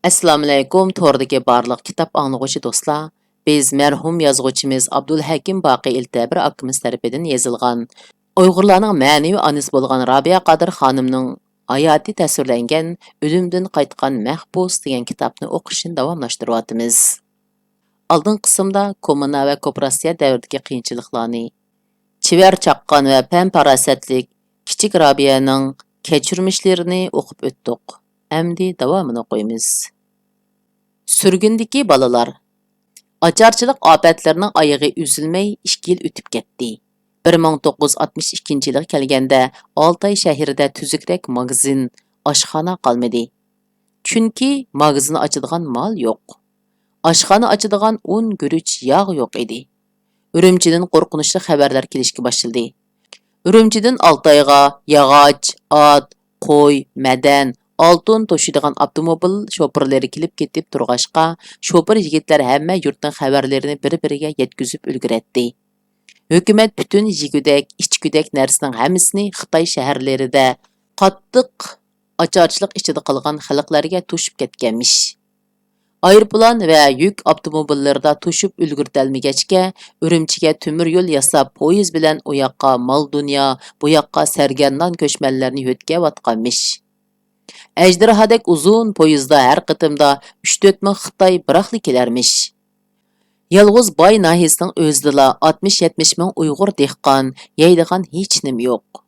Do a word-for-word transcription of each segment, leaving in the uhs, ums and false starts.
ئەسسالامۇئەلەيكۇم، توردىكى بارلىق كىتاب ئاڭلىغۇچى دوستلار. بىز مەرھۇم يازغۇچىمىز ئابدۇلھەكىم باقى ئىلتەبىر ئاكىمىز تەرىپىدىن يېزىلغان، ئۇيغۇرلارنىڭ مەنىۋى ئانىسى بولغان رابىيە قادىر خانىمنىڭ ھاياتى تەسۋىرلەنگەن ئۆلۈمدىن قايتقان مەھبۇس دېگەن كىتابنى ئوقۇشنى داۋاملاشتۇرۇۋاتىمىز. ئالدىنقى قىسىمدا كوممۇنا ۋە كوپىراتسىيە دەۋرىدىكى قىيىنچىلىقلارنى، چېۋەر چاققان ۋە پەن-پاراسەتلىك كىچىك رابىيەنىڭ كەچۈرمىشلىرىنى ئوقۇپ ئۆتتۇق. ئەمدى داۋامىنى ئوقۇيمىز. سۈرگۈندىكى بالىلار. ئاچارچىلىق ئاپەتلىرىنىڭ ئايىغى ئۈزۈلمەي ئىككى يىل ئۆتۈپ كەتتى. بىر مىڭ توققۇز يۈز ئاتمىش ئىككىنچى يىلغا كەلگەندە ئالتاي شەھىرىدە تۈزۈكرەك ماگىزىن، ئاشخانا قالمىدى. چۈنكى ماگىزىن ئاچىدىغان مال يوق. ئاشخانا ئاچىدىغان ئۇن، گۈرۈچ، ياغ يوق ئىدى. ئۈرۈمچىدىن قورقۇنچلۇق خەۋەرلەر كېلىشكە باشلىدى. ئۈرۈمچىدىن ئالتايغا ياغاچ، ئات، قوي، مەدەن، ئالتۇن توشۇيدىغان ئاپتوموبىل شوپۇرلىرى كېلىپ كېتىپ تۇرغاچقا، شوپۇر يىگىتلەر ھەممە يۇرتنىڭ خەۋەرلىرىنى بىر-بىرىگە يەتكۈزۈپ ئۈلگۈرەتتى. ھۆكۈمەت پۈتۈن يېگۈدەك، ئىچكۈدەك نەرسىنىڭ ھەممىسىنى خىتاي شەھەرلىرىدە قاتتىق ئاچارچىلىق ئىچىدە قالغان خەلقلەرگە توشۇپ كەتكەنمىش. ئايروپىلان ۋە يۈك ئاپتوموبىللىرىدا توشۇپ ئۈلگۈرتەلمىگەچكە، ئۈرۈمچىگە تۆمۈر يول ياساپ، پويىز بىلەن ئۇ ياققا مال-دۇنيا، بۇ ياققا سەرگەردان كۆچمەنلەرنى يۆتكەۋاتقانمىش. ئەجدىھادەك ئۇزۇن پويىزدا ھەر قېتىمدا ئۈچ تۆت مىڭ خىتاي بىراقلا كېلەرمىش. يالغۇز باي ناھىيەسىنىڭ ئۆزىدىلا ئاتمىش يەتمىش مىڭ ئۇيغۇر دېھقان، يەيدىغان ھېچنېمە يوق.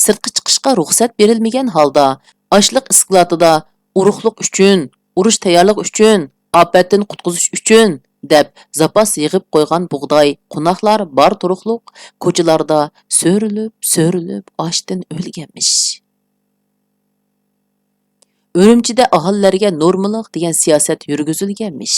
سىرتقا چىقىشقا رۇخسەت بېرىلمىگەن ھالدا، ئاشلىق ئىسكىلاتىدا «ئۇرۇقلۇق ئۈچۈن، ئۇرۇش تەييارلىقى ئۈچۈن، ئاپەتتىن قۇتقۇزۇش ئۈچۈن» دەپ زاپاس يىغىپ قويغان بۇغداي، قوناقلار بار تۇرۇقلۇق كوچىلاردا سۆرىلىپ، سۆرىلىپ ئاچتىن ئۆلگەنمىش. ئۈرۈمچىدە ئاھالىلەرگە نورمىلىق دېگەن سىياسەت يۈرگۈزۈلگەنمىش.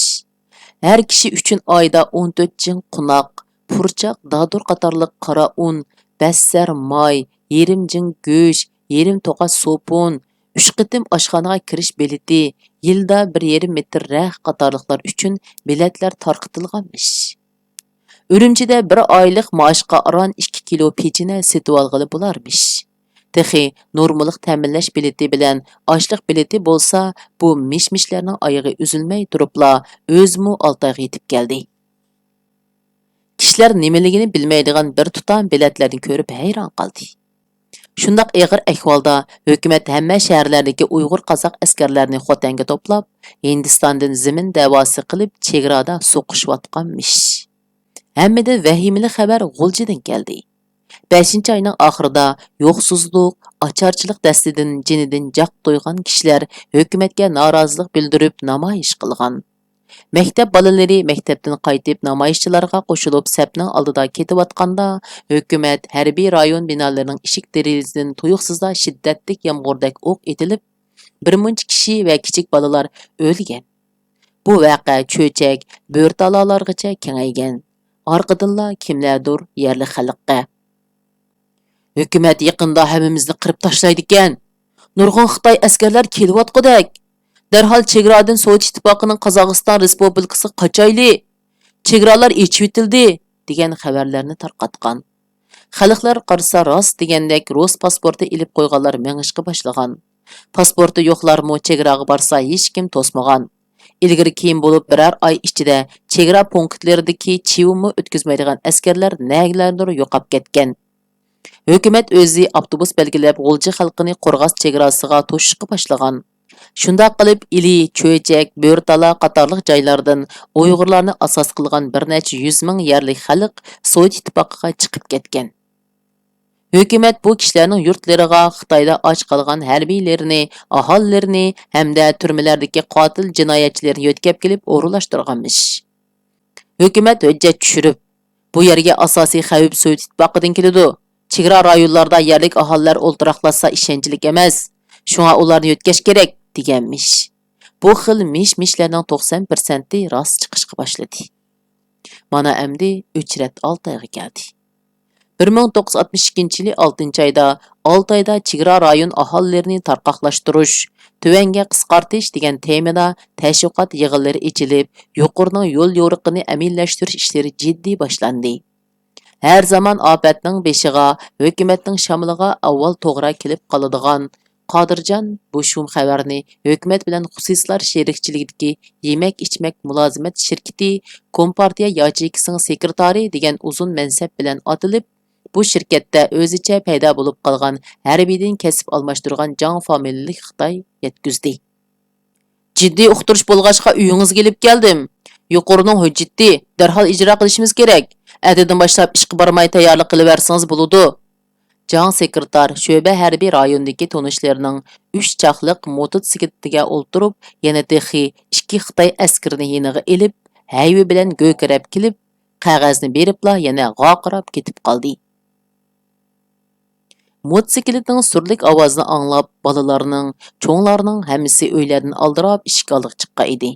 ھەر كىشى ئۈچۈن ئايدا ئون تۆت جىڭ قوناق، پۇرچاق، دادۇر قاتارلىق قارا ئۇن، بەسسەر ماي، يېرىم جىڭ گۆش، يېرىم توقاچ سوپۇن، ئۈچ قېتىم ئاشخانىغا كىرىش بېلىتى، يىلدا بىر يېرىم مېتىر رەخت قاتارلىقلار ئۈچۈن بېلەتلەر تارقىتىلغانمىش. ئۈرۈمچىدە بىر ئايلىق مائاشقا ئاران ئىككى كىلو پېچىنە سېتىۋالغىلى بولارمىش. تېخى نورمىلىق تەمىنلەش بېلىتى بىلەن ئاشلىق بېلىتى بولسا، بۇ مىش-مىشلارنىڭ ئايىغى ئۈزۈلمەي تۇرۇپلا، ئۆزىمۇ ئالتايغا يېتىپ كەلدى. كىشىلەر نېمىلىكىنى بىلمەيدىغان بىر تۇتام بېلەتلەرنى كۆرۈپ ھەيران قالدى. شۇنداق ئېغىر ئەھۋالدا ھۆكۈمەت ھەممە شەھەرلەردىكى ئۇيغۇر قازاق ئەسكەرلەرنى خوتەنگە توپلاپ، ھىندىستاندىن زېمىن دەۋاسى قىلىپ، چېگرادا سوقۇشۇۋاتقانمىش. ھەممىدىن ۋەھىمىلىك خەۋەر غۇلجىدىن كەلدى. بەشىنچى ئاينىڭ ئاخىرىدا يوقسۇزلۇق، ئاچارچىلىق دەستىدىن جېنىدىن جاق تويغان كىشىلەر ھۆكۈمەتكە نارازىلىق بىلدۈرۈپ نامايىش قىلغان. مەكتەپ بالىلىرى مەكتەپتىن قايتىپ نامايىشچىلارغا قوشۇلۇپ سەپنىڭ ئالدىدا كېتىۋاتقاندا، ھۆكۈمەت ھەربىي رايون بىنالىرىنىڭ ئىشىك دېرىزىدىن تۇيۇقسىزلا شىددەتلىك يامغۇردەك ئوق ئېتىلىپ، بىر مۇنچە كىشى ۋە كىچىك بالىلار ئۆلگەن. بۇ ۋەقە چۆچەك، بۆرتالالارغىچە كېڭەيگەن. ئارقىدىنلا كىملەردۇر يەرلىك خەلققە، «ھۆكۈمەت يېقىندا ھەممىمىزنى قىرىپ تاشلايدىكەن. نۇرغۇن خىتاي ئەسكەرلەر كېلىۋاتقۇدەك. دەرھال چېگرادىن سوۋېت ئىتتىپاقىنىڭ قازاقىستان رېسپۇبلىكىسىغا قاچايلى. چېگرالار ئېچىۋېتىلدى» دېگەن خەۋەرلەرنى تارقاتقان. خەلقلەر قارىسا راست دېگەندەك رۇس پاسپورتى ئېلىپ قويغانلار مېڭىشقا باشلىغان. پاسپورتى يوقلارمۇ چېگراغا بارسا ھېچكىم توسمىغان. ئىلگىرى كېيىن بولۇپ بىرەر ئاي ئىچىدە چېگرا پونكىتلىرىدىكى چىۋىنمۇ ئۆتكۈزمەيدىغان ئەسكەرلەر نەگىلەردۇر يوقاپ كەتكەن. ھۆكۈمەت ئۆزى ئاپتوبۇس بەلگىلەپ غۇلجا خەلقىنى قورغاس چېگراسىغا توشۇشقا باشلىغان. شۇنداق قىلىپ ئىلى، چۆچەك، بۆرتالا قاتارلىق جايلاردىن ئۇيغۇرلارنى ئاساس قىلغان بىر نەچچە يۈز مىڭ يەرلىك خەلق سوۋېت ئىتتىپاقىغا چىقىپ كەتكەن. ھۆكۈمەت بۇ كىشىلەرنىڭ يۇرتلىرىغا خىتايدا ئاچ قالغان ھەربىيلىرىنى، ئاھالىلىرىنى ھەمدە تۈرمىلەردىكى قاتىل جىنايەتچىلىرىنى يۆتكەپ كېلىپ ئورۇنلاشتۇرغانمىش. ھۆكۈمەت ھۆججەت چۈشۈرۈپ، «بۇ يەرگە ئاساسىي خەۋپ سوۋېت ئىتتىپاقىدىن كېلىدۇ. چېگرا رايونلاردا يەرلىك ئاھالىلەر ئولتۇراقلاشسا ئىشەنچلىك ئەمەس. شۇڭا ئۇلارنى يۆتكەش كېرەك» دېگەنمىش. بۇ خىل مىش-مىشلارنىڭ توقسان پىرسەنتى راست چىقىشقا باشلىدى. مانا ئەمدى ئۆچرەت ئالتايغا كەلدى. بىر مىڭ توققۇز يۈز ئاتمىش ئىككىنچى يىلى ئالتىنچى ئايدا ئالتايدا چېگرا رايون ئاھالىلىرىنى تارقاقلاشتۇرۇش، تۆۋەنگە قىسقارتىش دېگەن تېمىدا تەشۋىقات يىغىنلىرى ئېچىلىپ، يۇقىرىنىڭ يول يورۇقىنى ئەمەلىيلەشتۈرۈش ئىشلىرى جىددىي باشلاندى. ھەر زامان ئاپەتنىڭ بېشىغا، ھۆكۈمەتنىڭ شامىلىغا ئاۋۋال توغرا كېلىپ قالىدىغان قادىرجان بۇ شۇم خەۋەرنى ھۆكۈمەت بىلەن خۇسۇسىيلار شېرىكچىلىكىدىكى يېمەك-ئىچمەك مۇلازىمەت شىركىتى كومپارتىيە ياچېيكىسىنىڭ سېكرېتارى دېگەن ئۇزۇن مەنسەپ بىلەن ئاتىلىپ، بۇ شىركەتتە ئۆزىچە پەيدا بولۇپ قالغان ھەربىيدىن كەسىپ ئالماشتۇرغان جاڭ فامىلىلىك خىتاي يەتكۈزدى. جىددىي ئۇقتۇرۇش بولغاچقا ئۆيىڭىزگە ئېلىپ كەلدىم. يۇقىرىنىڭ ھۆججىتى، دەرھال ئىجرا قىلىشىمىز كېرەك. ئەتىدىن باشلاپ ئىشقا بارماي تەييارلىق قىلىۋەرسىڭىز بولىدۇ. جاڭ سېكرېتار شۆبە ھەربىي رايونىدىكى تونۇشلىرىنىڭ ئۈچ چاقلىق موتوتسىكلىتىگە ئولتۇرۇپ، يەنە تېخى ئىككى خىتاي ئەسكىرىنى يېنىغا ئېلىپ، ھەيۋە بىلەن گۆكىرەپ كېلىپ، قەغەزنى بېرىپلا يەنە غاقىراپ كېتىپ قالدى. موتوسىكلىتنىڭ سۈرلۈك ئاۋازىنى ئاڭلاپ، بالىلارنىڭ، چوڭلارنىڭ ھەممىسى ئۆيلەردىن ئالدىراپ ئىشىك ئالدىغا چىققان ئىدى.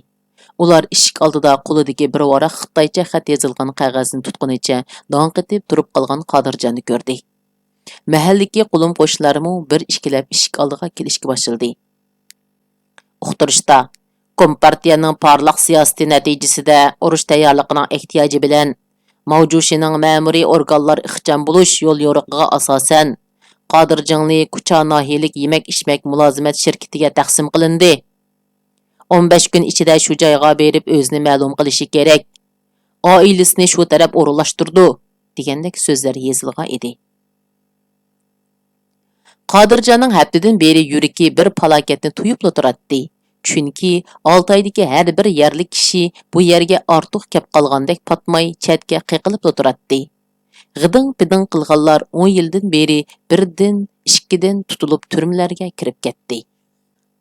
ئۇلار ئىشىك ئالدىدا قولىدىكى بىر ۋاراق خىتايچە خەت يېزىلغان قەغەزنى تۇتقىنىچە داڭ قېتىپ تۇرۇپ قالغان قادىرجاننى كۆردى. مەھەللىدىكى قولۇم-قوشنىلارمۇ بىر ئىككىلەپ ئىشىك ئالدىغا كېلىشكە باشلىدى. ئۇقتۇرۇشتا، كومپارتىيەنىڭ پارلاق سىياسىتى نەتىجىسىدە ئۇرۇش تەييارلىقىنىڭ ئېھتىياجى بىلەن ماۋجۇشىنىڭ مەمۇرىي ئورگانلار ئىخچام بولۇش يوليورۇقىغا ئاساسەن، قادىر جىڭلى كۇچا ناھىيەلىك يېمەك-ئىچمەك مۇلازىمەت شىركىتىگە تەقسىم قىلىندى. ئون بەش كۈن ئىچىدە شۇ جايغا بېرىپ ئۆزىنى مەلۇم قىلىشى كېرەك. ئائىلىسىنى شۇ تەرەپ ئورۇنلاشتۇرىدۇ، دېگەندەك سۆزلەر يېزىلغان ئىدى. قادىرجاننىڭ ھەپتىدىن بېرى يۈرىكى بىر پالاكەتنى تويۇپلا تۇراتتى. چۈنكى ئالتايدىكى ھەر بىر يەرلىك كىشى بۇ يەرگە ئارتۇق كەپ قالغاندەك پاتماي چەتكە قېقىلىپلا تۇراتتى. غىدىڭ-پىدىڭ قىلغانلار ئون يىلدىن بېرى بىردىن، ئىككىدىن تۇتۇلۇپ تۈرمىلەرگە كىرىپ كەتتى.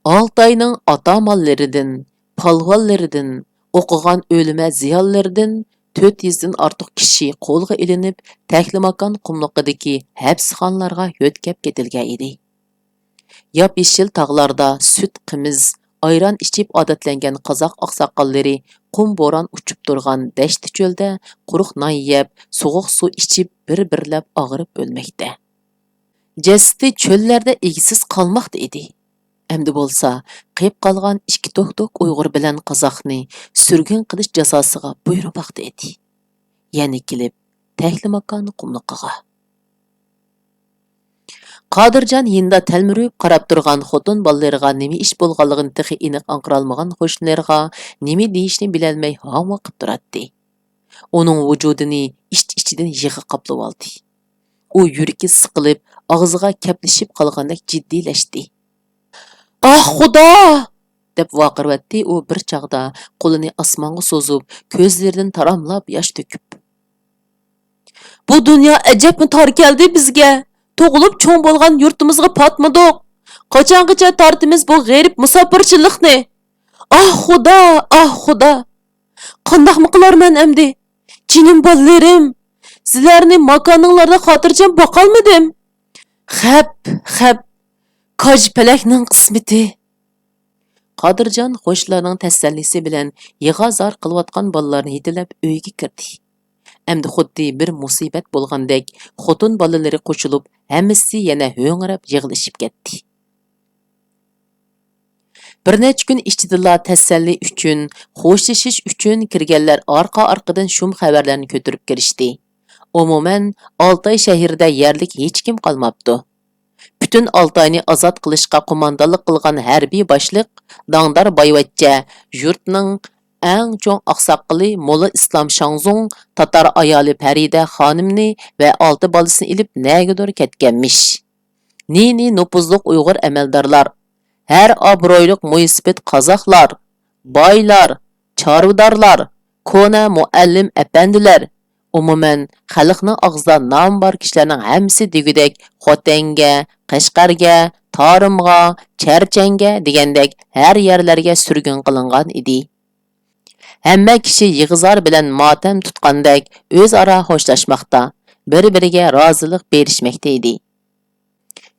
ئالتاينىڭ ئاتامانلىرىدىن، پالۋانلىرىدىن، ئوقۇغان ئۆلىمە زىيالىيلىرىدىن تۆت يۈزدىن ئارتۇق كىشى قولغا ئېلىنىپ، تەكلىماكان قۇملۇقىدىكى ھەپسخانىلارغا يۆتكەپ كېتىلگەن ئىدى. ياپيېشىل تاغلاردا سۈت، قىمىز، ئايران ئىچىپ ئادەتلەنگەن قازاق ئاقساقاللىرى قۇم بوران ئۇچۇپ تۇرغان دەشتى-چۆلدە قۇرۇق نان يەپ، سوغۇق سۇ ئىچىپ، بىر-بىرلەپ ئاغرىپ ئۆلمەكتە. جەسىتى چۆللەردە ئىگىسىز قالماقتا ئىدى. ئەمدى بولسا قېلىپ قالغان ئىككى توك-توك ئۇيغۇر بىلەن قازاقنى سۈرگۈن قىلىش جازاسىغا بۇيرۇماقتا ئىدى. يەنە كېلىپ تەكلىماكان قۇملۇقىغا. قادىرجان يېنىدا تەلمۈرۈپ قاراپ تۇرغان خوتۇن بالىلىرىغا نېمە ئىش بولغانلىقىنى تېخى ئېنىق ئاڭقىرالمىغان قوشنىلىرىغا نېمە دېيىشنى بىلەلمەي ھاڭۋېقىپ تۇراتتى. ئۇنىڭ ۋۇجۇدىنى ئىچ-ئىچىدىن يىغا قاپلىۋالدى. ئۇ يۈرىكى سىقىلىپ، ئاغزىغا كەپلىشىپ قالغاندەك جىددىيلەشتى. «ئاھ، خۇدا!» دەپ ۋارقىرىۋەتتى ئۇ بىر چاغدا، قولىنى ئاسمانغا سوزۇپ، كۆزلىرىدىن تاراملاپ ياش تۆكۈپ. «بۇ دۇنيا ئەجەبمۇ تار كەلدى بىزگە. تۇغۇلۇپ چوڭ بولغان يۇرتىمىزغا پاتمىدۇق. قاچانغىچە تارتىمىز بۇ غېرىب مۇساپىرچىلىقنى؟ ئاھ، خۇدا، ئاھ، خۇدا! قانداقمۇ قىلارمەن ئەمدى؟ جېنىم بالىلىرىم، سىلەرنى ماكانىڭلاردا خاتىرجەم باقالمىدىم. خەپ، خەپ، كاج پەلەكنىڭ قىسمىتى.» قادىرجان قوشنىلارنىڭ تەسەللىسى بىلەن يىغا-زار قىلىۋاتقان بالىلارنى يېتىلەپ ئۆيگە كىردى. ئەمدى خۇددى بىر مۇسىبەت بولغاندەك، خوتۇن بالىلىرى قوشۇلۇپ، ھەممىسى يەنە ھۆڭرەپ يىغلىشىپ كەتتى. بىر نەچچە كۈن ئىچىدىلا تەسەللى ئۈچۈن، خوشلىشىش ئۈچۈن كىرگەنلەر ئارقا-ئارقىدىن شۇم خەۋەرلەرنى كۆتۈرۈپ كىرىشتى. ئومۇمەن، ئالتاي شەھىرىدە يەرلىك ھېچكىم قالماپتۇ. پۈتۈن ئالتاينى ئازاد قىلىشقا قوماندانلىق قىلغان ھەربىي باشلىق داڭدار بايۋەچچە يۇرتنىڭ ئەڭ چوڭ ئاقساقىلى موللا ئىسلام شاڭزۇڭ تاتار ئايالى پەرىدە خانىمنى ۋە ئالتە بالىسىنى ئېلىپ نەگىدۇر كەتكەنمىش. نى-نى نوپۇزلۇق ئۇيغۇر ئەمەلدارلار، ھەر ئابرۇيلۇق مويسىپىت قازاقلار، بايلار، چارۋىدارلار، كونا مۇئەللىم ئەپەندىلەر، ئومۇمەن، خەلقنىڭ ئاغزىدا نامى بار كىشىلەرنىڭ ھەممىسى دېگۈدەك خوتەنگە، قەشقەرگە، تارىمغا، چەرچەنگە دېگەندەك ھەر يەرلەرگە سۈرگۈن قىلىنغان ئىدى. ھەممە كىشى يىغا-زار بىلەن ماتەم تۇتقاندەك ئۆزئارا خوشلاشماقتا، بىر-بىرىگە رازىلىق بېرىشمەكتە ئىدى.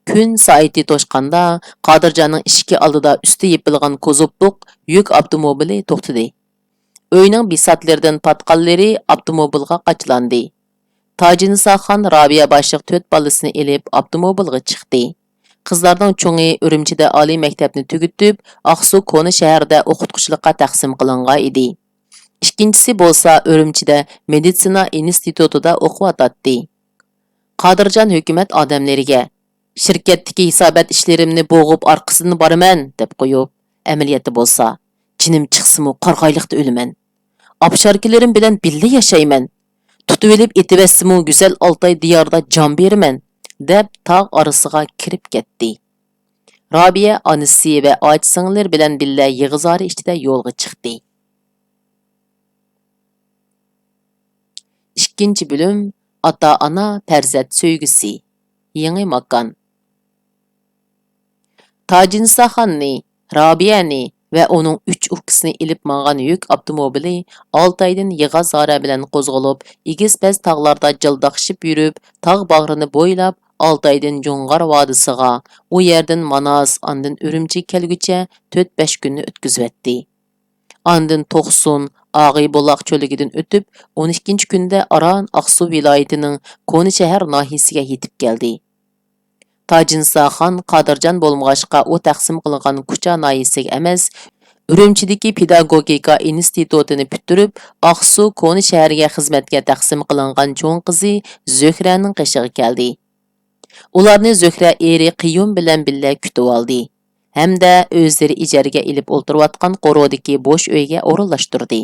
كۈن سائىتى توشقاندا، قادىرجاننىڭ ئىشىكى ئالدىدا ئۈستى يېپىلغان كوزۇپلۇق يۈك ئاپتوموبىلى توختىدى. ئۆينىڭ بىساتلىرىدىن پاتقانلىرى ئاپتوموبىلغا قاچىلاندى. تاجىنىساخان رابىيە باشلىق تۆت بالىسىنى ئېلىپ ئاپتوموبىلغا چىقتى. قىزلارنىڭ چوڭى ئۈرۈمچىدە ئالىي مەكتەپنى تۈگىتىپ، ئاقسۇ كونا شەھەرىدە ئوقۇتقۇچىلىققا تەقسىم قىلىنغان ئىدى. ئىككىنچىسى بولسا ئۈرۈمچىدە مېدىتسىنا ئىنستىتۇتىدا ئوقۇۋاتاتتى. قادىرجان ھۆكۈمەت ئادەملىرىگە، شىركەتتىكى ھېسابات ئىشلىرىمنى بوغۇپ ئارقىسىدىن بارىمەن دەپ قويۇپ، ئەمەلىيەتتە بولسا، جېنىم چىقسىمۇ قارىغايلىقتا ئۆلىمەن. ئابشاركىلىرىم بىلەن بىللە ياشايمەن. تۇتۇۋېلىپ ئېتىۋەتسىمۇ گۈزەل ئالتاي دىيارىدا جان بېرىمەن، دەپ تاغ ئارىسىغا كىرىپ كەتتى. رابىيە ئانىسى ۋە ئاچا-سىڭىللىرى بىلەن بىللە يىغا-زارى ئىچىدە يولغا چىقتى. ئىككىنچى بۆلۈم، ئاتا-ئانا، پەرزەنت سۆيگۈسى. يېڭى ماكان. تاجىنساخاننى، رابىيەنى ۋە ئۇنىڭ ئۈچ ئۇكىسىنى ئېلىپ ماڭغان يۈك ئاپتوموبىلى ئالتايدىن يىغا-زارە بىلەن قوزغىلىپ، ئېگىز-پەس تاغلاردا جالداقشىپ يۈرۈپ، تاغ باغرىنى بويلاپ، ئالتايدىن جۇڭغار ۋادىسىغا، ئۇ يەردىن ماناس، ئاندىن ئۈرۈمچىگە كەلگۈچە تۆت-بەش كۈننى ئۆتكۈزۈۋەتتى. ئاندىن توقسۇن، ئاغىبۇلاق چۆللۈكىدىن ئۆتۈپ، ئون ئىككىنچى كۈندە ئاران ئاقسۇ ۋىلايىتىنىڭ كونا شەھەر ناھىيەسىگە يېتىپ كەلدى. تاجىنساخان قادىرجان بولمىغاچقا، ئۇ تەقسىم قىلىنغان كۇچا ناھىيەسىگە ئەمەس، ئۈرۈمچىدىكى پېداگوگىكا ئىنستىتۇتىنى پۈتتۈرۈپ، ئاقسۇ كونا شەھەرگە خىزمەتكە تەقسىم قىلىنغان چوڭ قىزى زۆھرەنىڭ قېشىغا كەلدى. ئۇلارنى زۆھرە ئېرى قىيۇم بىلەن بىللە كۈتۈۋالدى ھەمدە ئۆزلىرى ئىجارىگە ئېلىپ ئولتۇرۇۋاتقان قورۇدىكى بوش ئۆيگە ئورۇنلاشتۇردى.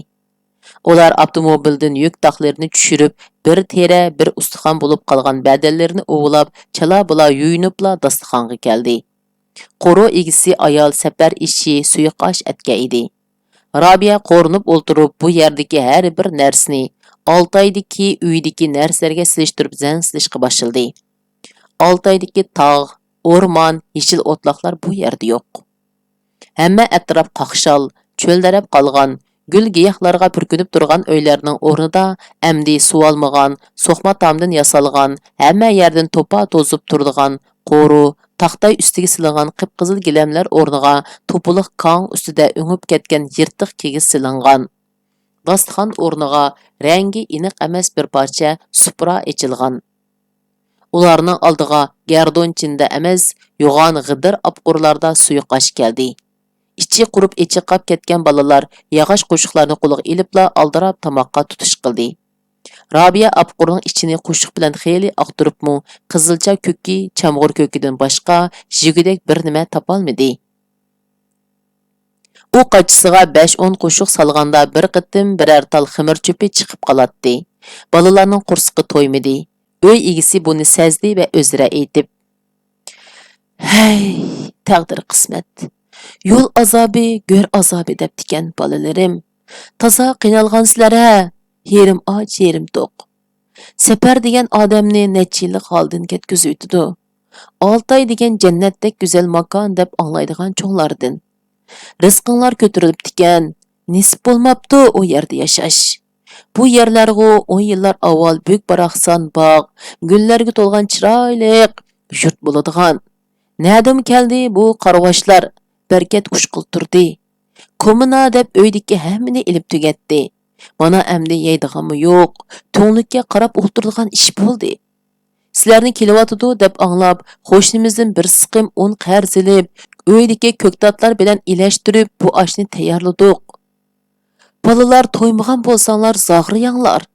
ئۇلار ئاپتوموبىلدىن يۈك تاقلىرىنى چۈشۈرۈپ، بىر تېرە، بىر ئۇستىخان بولۇپ قالغان بەدەنلىرىنى ئۇۋىلاپ، چالا-بۇلا يۇيۇنۇپلا داستىخانغا كەلدى. قورۇ ئىگىسى ئايال سەپەر ئېشى، سۇيۇق ئاش ئەتكەن ئىدى. رابىيە قورۇنۇپ ئولتۇرۇپ، بۇ يەردىكى ھەر بىر نەرسىنى، ئالتايدىكى ئۆيدىكى نەرسىلەرگە سېلىشتۇرۇپ زەن سېلىشقا باشلىدى. ئالتايدىكى تاغ، ئورمان، يېشىل ئوتلاقلار بۇ يەردە يوق. ھەممە ئەتراپ قاقشال، چۆلدەرەپ قالغان، گۈل-گىياھلارغا پۈركىنىپ تۇرغان ئۆيلەرنىڭ ئورنىدا ئەمدى سۇۋالمىغان، سوقما تامدىن ياسالغان، ھەممە يەردىن توپا توزۇپ تۇرىدىغان قورۇ، تاختاي ئۈستىگە سېلىنغان قىپقىزىل گىلەملەر ئورنىغا توپىلىق كاڭ ئۈستىدە ئۆڭۈپ كەتكەن يىرتىق كىگىز سېلىنغان. داستىخان ئورنىغا رەڭگى ئېنىق ئەمەس بىر پارچە سۇپرا ئېچىلغان. ئۇلارنىڭ ئالدىغا گەردۇنچىندا ئەمەس، يوغان غىدىر ئاپقۇرلاردا سۇيۇق ئاش كەلدى. ئىچى قۇرۇپ، ئېچى قاپ كەتكەن بالىلار ياغاچ قوشۇقلارنى قولىغا ئېلىپلا ئالدىراپ تاماققا تۇتۇش قىلدى. رابىيە ئاپقۇرنىڭ ئىچىنى قوشۇق بىلەن خېلى ئاقتۇرۇپمۇ، قىزىلچا كۆكى، چامغۇر كۆكىدىن باشقا يېگۈدەك بىر نېمە تاپالمىدى. ئۇ قاچىسىغا بەش-ئون قوشۇق سالغاندا بىر قېتىم بىرەر تال خېمىر چۆپى چىقىپ قالاتتى. بالىلارنىڭ قورسىقى تويمىدى. ئۆي ئىگىسى بۇنى سەزدى ۋە ئۆزرە ئېيتىپ، ھەي، تەقدىر قىسمەت! يول ئازابى، گۆر ئازابى دەپتىكەن بالىلىرىم. تازا قىينالغانسىلەر ھە! ھېرىم ئاچ، ھېرىم توق. سەپەر دېگەن ئادەمنى نەچچە يىللىق ھالدىن كەتكۈزۈۋېتىدۇ. ئالتاي دېگەن جەننەتتەك گۈزەل ماكان دەپ ئاڭلايدىغان چوڭلاردىن. رىزقىڭلار كۆتۈرۈلۈپتىكەن، نېسىپ بولماپتۇ ئۇ يەردە ياشاش. بۇ يەرلەرغۇ ئون يىللار ئاۋۋال بۈك-باراقسان باغ، گۈللەرگە تولغان چىرايلىق يۇرت بولىدىغان. نەدىمۇ كەلدى بۇ قارىۋاشلار، بەرىكەت ئۇچقىلى تۇردى. كوممۇنا دەپ ئۆيدىكى ھەممىنى ئېلىپ تۈگەتتى. مانا ئەمدى يەيدىغانمۇ يوق، تۈڭلۈككە قاراپ ئولتۇرىدىغان ئىش بولدى. سىلەرنى كېلىۋاتىدۇ دەپ ئاڭلاپ، قوشنىمىزدىن بىر سىقىم ئۇن قەرز ئېلىپ، ئۆيدىكى كۆكتاتلار بىلەن ئىلەشتۈرۈپ بۇ ئاشنى تەييارلىدۇق. بالىلار، تويمىغان بولساڭلار زاغرىياڭلار،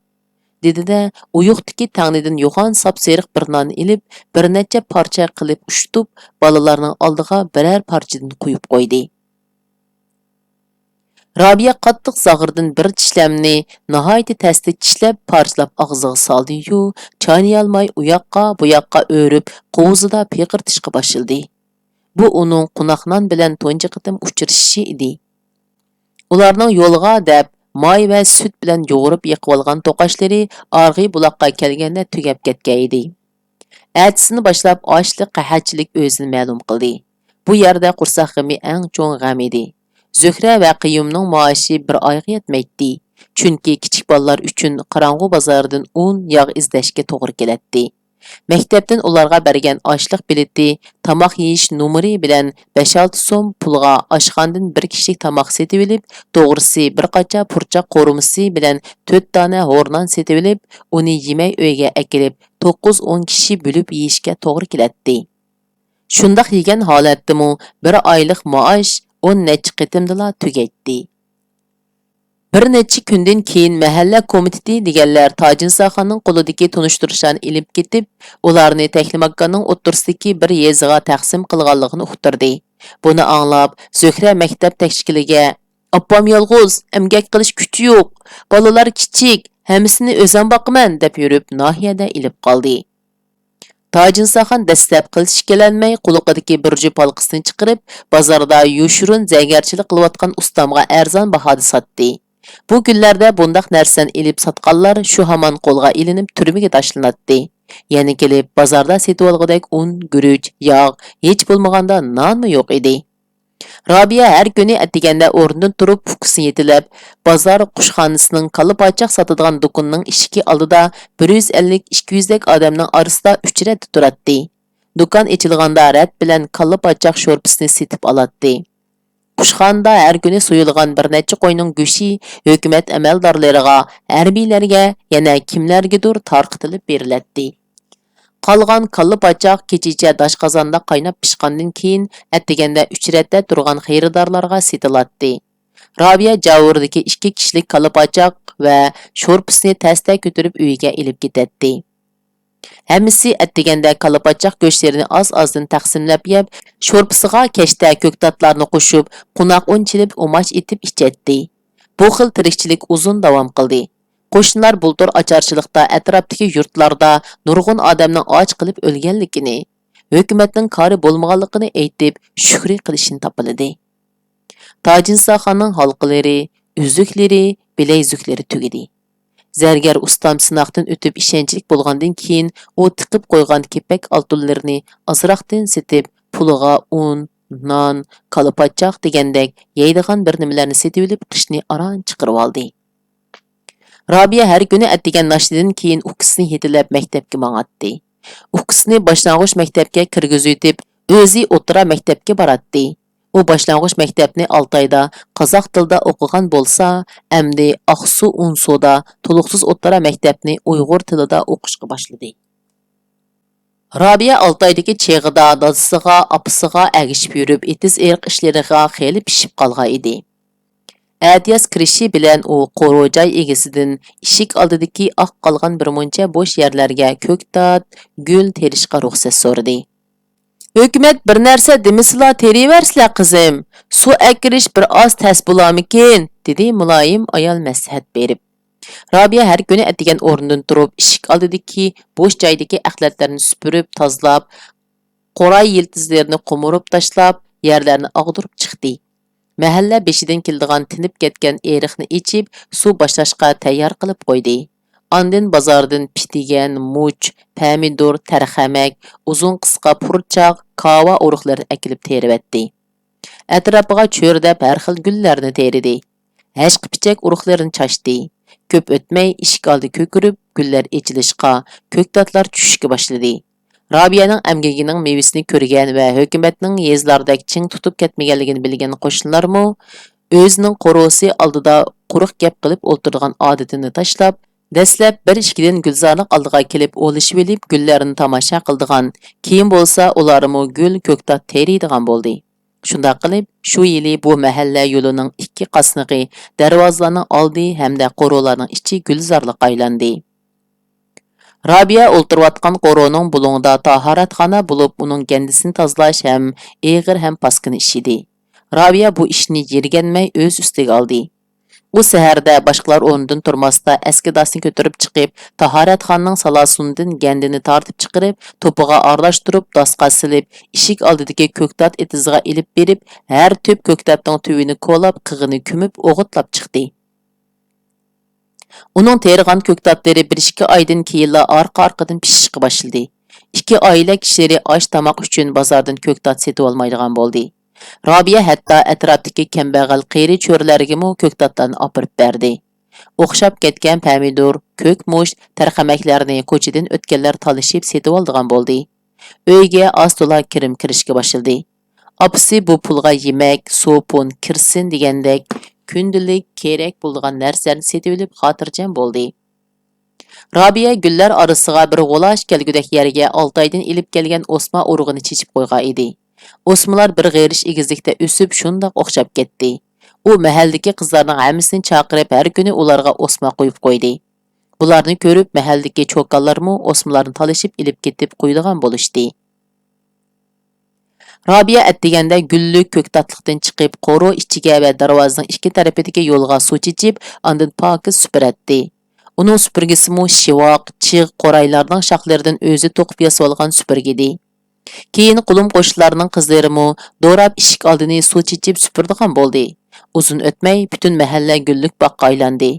دېدى-دە، ئويۇقتىكى تەڭنىدىن يوغان ساپسېرىق بىر ناننى ئېلىپ، بىر نەچچە پارچە قىلىپ ئۇشتۇپ، بالىلارنىڭ ئالدىغا بىرەر پارچىدىن قويۇپ قويدى. رابىيە قاتتىق زاغرىدىن بىر چىشلەمنى ناھايىتى تەستە چىشلەپ، پارچىلاپ ئاغزىغا سالدى-يۇ، چاينىيالماي ئۇياققا، بۇياققا ئۆرۈپ، قوۋزىدا پىقىرتىشقا باشلىدى. بۇ ئۇنىڭ قوناق نان بىلەن تۇنجى قېتىم ئۇچرىشىشى ئىدى. ئۇلارنىڭ يولغا دەپ ماي ۋە سۈت بىلەن يۇغۇرۇپ يېقىۋالغان توقاچلىرى ئارغى بۇلاققا كەلگەندە تۈگەپ كەتكەن ئىدى. ئەتىسىنى باشلاپ ئاشلىق قەھەتچىلىك ئۆزىنى مەلۇم قىلدى. بۇ يەردە قورساق غېمى ئەڭ چوڭ غەم ئىدى. زۆھرە ۋە قىيۇمنىڭ مائاشى بىر ئايغا يەتمەيتتى. چۈنكى كىچىك بالىلار ئۈچۈن قاراڭغۇ بازاردىن ئۇن، ياغ ئىزدەشكە توغرا كېلەتتى. مەكتەپتىن ئۇلارغا بەرگەن ئاشلىق بېلىتى، تاماق يېيىش نومۇرى بىلەن بەش-ئالتە سوم پۇلغا ئاشخانىدىن بىر كىشىلىك تاماق سېتىۋېلىپ، توغرىسى بىر قاچا پۇرچاق قورۇمىسى بىلەن تۆت دانە ھورنان سېتىۋېلىپ، ئۇنى يېمەي ئۆيگە ئەكېلىپ، توققۇز-ئون كىشى بۆلۈپ يېيىشكە توغرا كېلەتتى. شۇنداق يېگەن ھالەتتىمۇ بىر ئايلىق مائاش ئون نەچچە قېتىمدىلا تۈگەيتتى. بىر نەچچە كۈندىن كېيىن مەھەللە كومىتېتى دېگەنلەر تاجىنساخاننىڭ قولىدىكى تونۇشتۇرۇشلارنى ئېلىپ كېتىپ، ئۇلارنى تەكلىماكاننىڭ ئوتتۇرىسىدىكى بىر يېزىغا تەقسىم قىلغانلىقىنى ئۇقتۇردى. بۇنى ئاڭلاپ، زۆھرە مەكتەپ تەكشىكىلىگە، «ئاپام يالغۇز، ئەمگەك قىلىش كۈچى يوق، بالىلار كىچىك، ھەممىسىنى ئۆزۈم باقىمەن» دەپ يۈرۈپ، ناھىيەدە ئېلىپ قالدى. تاجىنساخان دەسلەپ قىلچە ئىككىلەنمەي، قۇلىقىدىكى بىر جۈپ ھالقىسىنى چىقىرىپ، بازاردا يوشۇرۇن زەرگەرچىلىك قىلىۋاتقان ئۇستامغا ئەرزان باھادا ساتتى. بۇ كۈنلەردە بۇنداق نەرسىنى ئېلىپ ساتقانلار شۇ ھامان قولغا ئېلىنىپ، تۈرمىگە تاشلىناتتى. يەنە كېلىپ، بازاردا سېتىۋالغۇدەك ئۇن، گۈرۈچ، ياغ، ھېچ بولمىغاندا نانمۇ يوق ئىدى. رابىيە ھەر كۈنى ئەتىگەندە ئورنىدىن تۇرۇپ، ئۇكىسىنى يېتىلەپ، بازار قۇشخانىسىنىڭ كاللا پاچاق ساتىدىغان دۇكىنىنىڭ ئىشىكى ئالدىدا بىر يۈز ئەللىك، ئىككى يۈزدەك ئادەمنىڭ ئارىسىدا ئۈچ رەتتە تۇراتتى. دۇكان ئېچىلغاندا رەت بىلەن كاللا پاچاق شورپىسىنى سېتىپ ئالاتتى. قۇشخانىدا ھەر كۈنى سويۇلغان بىر نەچچە قوينىڭ گۆشى ھۆكۈمەت ئەمەلدارلىرىغا، ھەربىيلەرگە، يەنە كىملەرگىدۇر تارقىتىلىپ بېرىلەتتى. قالغان كاللا پاچاق كېچىچە داشقازاندا قايناپ پىشقاندىن كېيىن، ئەتىگەندە ئۈچ رەتتە تۇرغان خېرىدارلارغا سېتىلاتتى. رابىيە جاۋۇردىكى ئىككى كىشىلىك كاللا پاچاق ۋە شورپىسىنى تەستە كۆتۈرۈپ ئۆيىگە ئېلىپ كېتەتتى. ھەممىسى ئەتىگەندە كاللا پاچاق گۆشلىرىنى ئاز-ئازدىن تەقسىملەپ يەپ، شورپىسىغا كەشتە كۆكتاتلارنى قوشۇپ، قوناق ئۇن چېلىپ ئۇماچ ئېتىپ ئىچەتتى. بۇ خىل تىرىكچىلىك ئۇزۇن داۋام قىلدى. قوشنىلار بۇلتۇر ئاچارچىلىقتا ئەتراپتىكى يۇرتلاردا نۇرغۇن ئادەمنىڭ ئاچ قېلىپ ئۆلگەنلىكىنى، ھۆكۈمەتنىڭ كارى بولمىغانلىقىنى ئېيتىپ، شۈكرى قىلىشنى تاپىلىدى. تاجىنساخاننىڭ ھالقىلىرى، ئۈزۈكلىرى، بىلەيزۈكلىرى تۈگىدى. زەرگەر ئۇستام سىناقتىن ئۆتۈپ ئىشەنچلىك بولغاندىن كېيىن، ئۇ تىقىپ قويغان كېپەك ئالتۇنلىرىنى ئازراقتىن سېتىپ، پۇلىغا ئۇن، نان، كالا پاچاق دېگەندەك يەيدىغان بىر نېمىلەرنى سېتىۋېلىپ، قىشنى ئاران چىقىرىۋالدى. رابىيە ھەر كۈنى ئەتىگەن ناشتىدىن كېيىن ئۇكىسىنى يېتىلەپ مەكتەپكە ماڭاتتى. ئۇكىسىنى باشلانغۇچ مەكتەپكە كىرگۈزۈۋېتىپ، ئۆزى ئوتتۇرا مەكتەپكە باراتتى. ئۇ باشلانغۇچ مەكتەپنى ئالتايدا قازاق تىلىدا ئوقۇغان بولسا، ئەمدى ئاقسۇ ئۇنسۇدا تولۇقسىز ئوتتۇرا مەكتەپنى ئۇيغۇر تىلىدا ئوقۇشقا باشلىدى. رابىيە ئالتايدىكى چېغىدا دادىسىغا، ئاپىسىغا ئەگىشىپ يۈرۈپ، ئېتىز-ئېرىق ئىشلىرىغا خېلى پىشىپ قالغان ئىدى. ئەتىياز كىرىشى بىلەن ئۇ قورۇ جاي ئىگىسىدىن ئىشىك ئالدىدىكى ئاق قالغان بىر مۇنچە بوش يەرلەرگە كۆكتات، گۈل تېرىشقا رۇخسەت سورىدى. «ھۆكۈمەت بىر نەرسە دېمىسىلا تېرىۋەرسىلە، قىزىم. سۇ ئەكىرىش بىر ئاز تەس بولامىكىن؟» دېدى مۇلايىم ئايال مەسلىھەت بېرىپ. رابىيە ھەر كۈنى ئەتىگەن ئورنىدىن تۇرۇپ، ئىشىك ئالدىدىكى بوش جايدىكى ئەخلەتلەرنى سۈپۈرۈپ، تازىلاپ، قوراي يىلتىزلىرىنى قومۇرۇپ تاشلاپ، يەرلەرنى ئاغدۇرۇپ چىقتى. مەھەللە بېشىدىن كېلىدىغان تىنىپ كەتكەن ئېرىقنى ئېچىپ، سۇ باشلاشقا تەييار قىلىپ قويدى. ئاندىن بازاردىن پىتىگەن، مۇچ، پەمىدۇر، تەرخەمەك، ئۇزۇن قىسقا پۇرچاق، كاۋا ئۇرۇقلىرىنى ئەكېلىپ تېرىۋەتتى. ئەتراپىغا چۆرىدەپ ھەر خىل گۈللەرنى تېرىدى. ھەشقىپىچەك ئۇرۇقلىرىنى چاچتى. كۆپ ئۆتمەي ئىشىك ئالدى كۆكىرىپ، گۈللەر ئېچىلىشقا، كۆكتاتلار چۈشۈشكە باشلىدى. رابىيەنىڭ ئەمگىكىنىڭ مېۋىسىنى كۆرگەن ۋە ھۆكۈمەتنىڭ يېزىلاردەك چىڭ تۇتۇپ كەتمىگەنلىكىنى بىلگەن قوشنىلارمۇ ئۆزىنىڭ قورۇسى ئالدىدا قۇرۇق گەپ قىلىپ ئولتۇرىدىغان ئادىتىنى تاشلاپ، دەسلەپ بىر-ئىككىدىن گۈلزارلىق ئالدىغا كېلىپ ئولىشىۋېلىپ گۈللەرنى تاماشا قىلىدىغان، كېيىن بولسا ئۇلارمۇ گۈل، كۆكتات تېرىيدىغان بولدى. شۇنداق قىلىپ، شۇ يىلى بۇ مەھەللە يولىنىڭ ئىككى قاسنىقى، دەرۋازىلارنىڭ ئالدى ھەمدە قورۇلارنىڭ ئىچى گۈلزارلىققا ئايلاندى. رابىيە ئولتۇرۇۋاتقان قورۇنىڭ بۇلۇڭىدا تاھارەتخانا بولۇپ، ئۇنىڭ گەندىسىنى تازىلاش ھەم ئېغىر ھەم پاسكىنا ئىش ئىدى. رابىيە بۇ ئىشنى يىرگەنمەي ئۆز ئۈستىگە ئالدى. ئۇ سەھەردە باشقىلار ئورنىدىن تۇرماستا، ئەسكى داسنى كۆتۈرۈپ چىقىپ، تاھارەتخانىنىڭ سالاسۇنىدىن گەندىنى تارتىپ چىقىرىپ، توپىغا ئارىلاشتۇرۇپ، داسقا سېلىپ، ئىشىك ئالدىدىكى كۆكتات ئېتىزىغا ئېلىپ بېرىپ، ھەر تۈپ كۆكتاتنىڭ تۈۋىنى كولاپ، قېغىنى كۆمۈپ، ئوغۇتلاپ چىقتى. ئۇنىڭ تېرىغان كۆكتاتلىرى بىر-ئىككى ئايدىن كېيىنلا ئارقا-ئارقىدىن پىشىشقا باشلىدى. ئىككى ئائىلە كىشىلىرى ئاش-تاماق ئۈچۈن بازاردىن كۆكتات سېتىۋالمايدىغان بولدى. رابىيە ھەتتا ئەتراپتىكى كەمبەغەل قېرى چۆرىلەرگىمۇ كۆكتاتلارنى ئاپىرىپ بەردى. ئوخشاپ كەتكەن پەمىدۇر، كۆك مۇچ، تەرخەمەكلەرنى كوچىدىن ئۆتكەنلەر تالىشىپ سېتىۋالىدىغان بولدى. ئۆيگە ئاز-تولا كىرىم كىرىشكە باشلىدى. ئاپىسى بۇ پۇلغا يېمەك، سوپۇن، كىرسىن دېگەندەك كۈندىلىك كېرەك بولىدىغان نەرسىلەرنى سېتىۋېلىپ خاتىرجەم بولدى. رابىيە گۈللەر ئارىسىغا بىر غۇلاچ كەلگۈدەك يەرگە ئالتايدىن ئېلىپ كەلگەن ئوسما ئۇرۇغىنى چېچىپ قويغان ئىدى. ئوسمىلار بىر غېرىش ئېگىزلىكتە ئۆسۈپ، شۇنداق ئوخشاپ كەتتى. ئۇ مەھەللىدىكى قىزلارنىڭ ھەممىسىنى چاقىرىپ، ھەر كۈنى ئۇلارغا ئوسما قويۇپ قويدى. بۇلارنى كۆرۈپ، مەھەللىدىكى چوكانلارمۇ ئوسمىلارنى تالىشىپ ئېلىپ كېتىپ قويىدىغان بولۇشتى. رابىيە ئەتىگەندە گۈللۈك كۆكتاتلىقتىن چىقىپ، قورۇ ئىچىگە ۋە دەرۋازىنىڭ ئىككى تەرىپىدىكى يولغا سۇ چېچىپ، ئاندىن پاكىز سۈپۈرەتتى. ئۇنىڭ سۈپۈرگىسىمۇ شىۋاق، چىغ، قورايلارنىڭ شاخلىرىدىن ئۆزى توقۇپ ياسىۋالغان سۈپۈرگىدى. كېيىن قولۇم-قوشنىلارنىڭ قىزلىرىمۇ دوراپ ئىشىك ئالدىنى سۇ چېچىپ سۈپۈرىدىغان بولدى. ئۇزۇن ئۆتمەي پۈتۈن مەھەللە گۈللۈك باغقا ئايلاندى.